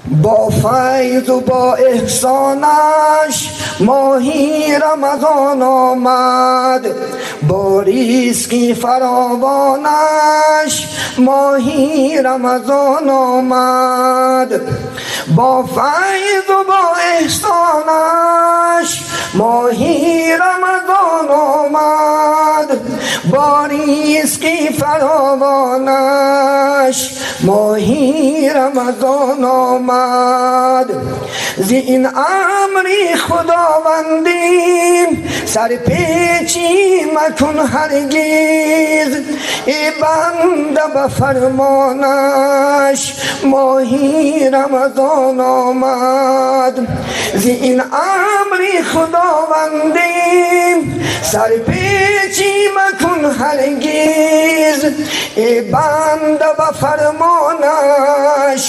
Бо файзу бо эҳсонаш моҳи Рамазон омад, бо ризқи фаровонаш моҳи Рамазон омад, бо файзу бо эҳсонаш моҳи Рамазон омад, бо ризқи фаровонаш моҳи Рамазон омад. Зи ин амри худовандӣ сарпечӣ макун ҳаргиз, эй банда, ба фармонаш моҳи Рамазон омад. Зи ин амри худовандӣ сарпечӣ макун ҳаргиз, эй банда, ба фармонаш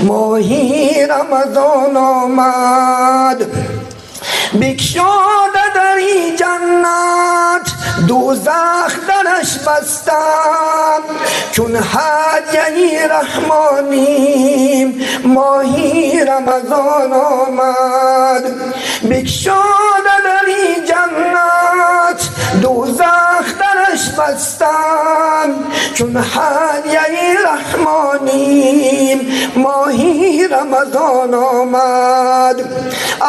моҳи Рамазон омад. Бикшода дари ҷаннат, дӯзах дараш баста, чун ҳадяи раҳмонӣ моҳи Рамазон омад. Бикшода дари ҷаннат, дӯзах дараш баста, чун ҳадяи раҳмонӣ моҳи Рамазон омад.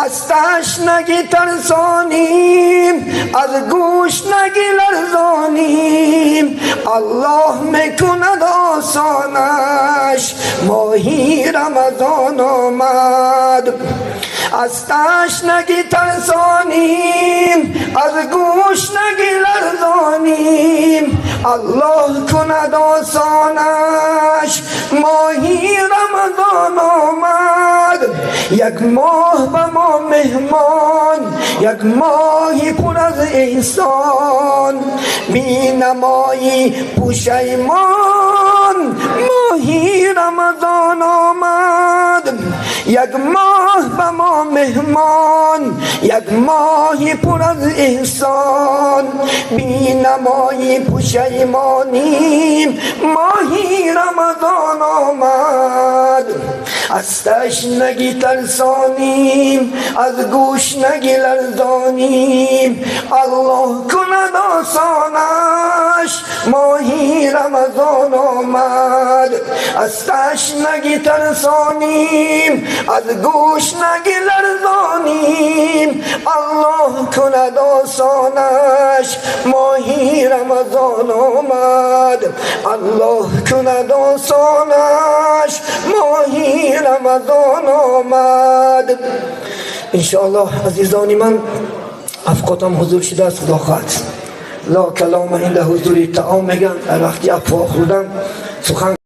Аз ташнагӣ тарсоним, аз гушнагӣ ларзоним, Аллоҳ мекунад осонаш, моҳи Рамазон омад. Аз ташнагӣ тарсоним, аз гушнагӣ ларзоним, Аллоҳ кунад осонаш, моҳи Рамазон омад. Як моҳ ба мо меҳмон, як моҳи пур аз эҳсон, бинамои пушаймон моҳи Рамазон омад. Як моҳ ба мо меҳмон, як моҳи пур аз эҳсон, бинамои пушаймоним моҳи Рамазон омад. Аз ташнагӣ тарсоним, аз гушнагӣ ларзоним, Аллоҳ кунад осонаш, моҳи Рамазон омад. Аз ташнагӣ тарсоним, аз гушнагӣ ларзоним, Аллоҳ кунад осонаш, моҳи Рамазон омад. Аллоҳ кунад осонаш, моҳи Рамазон омад. Иншоаллоҳ, азизони ман, афқотам ҳузур шудааст. Худо хоҳад, ла калома инда ҳузури таом меган, дар вақти афво хӯрдан сухан.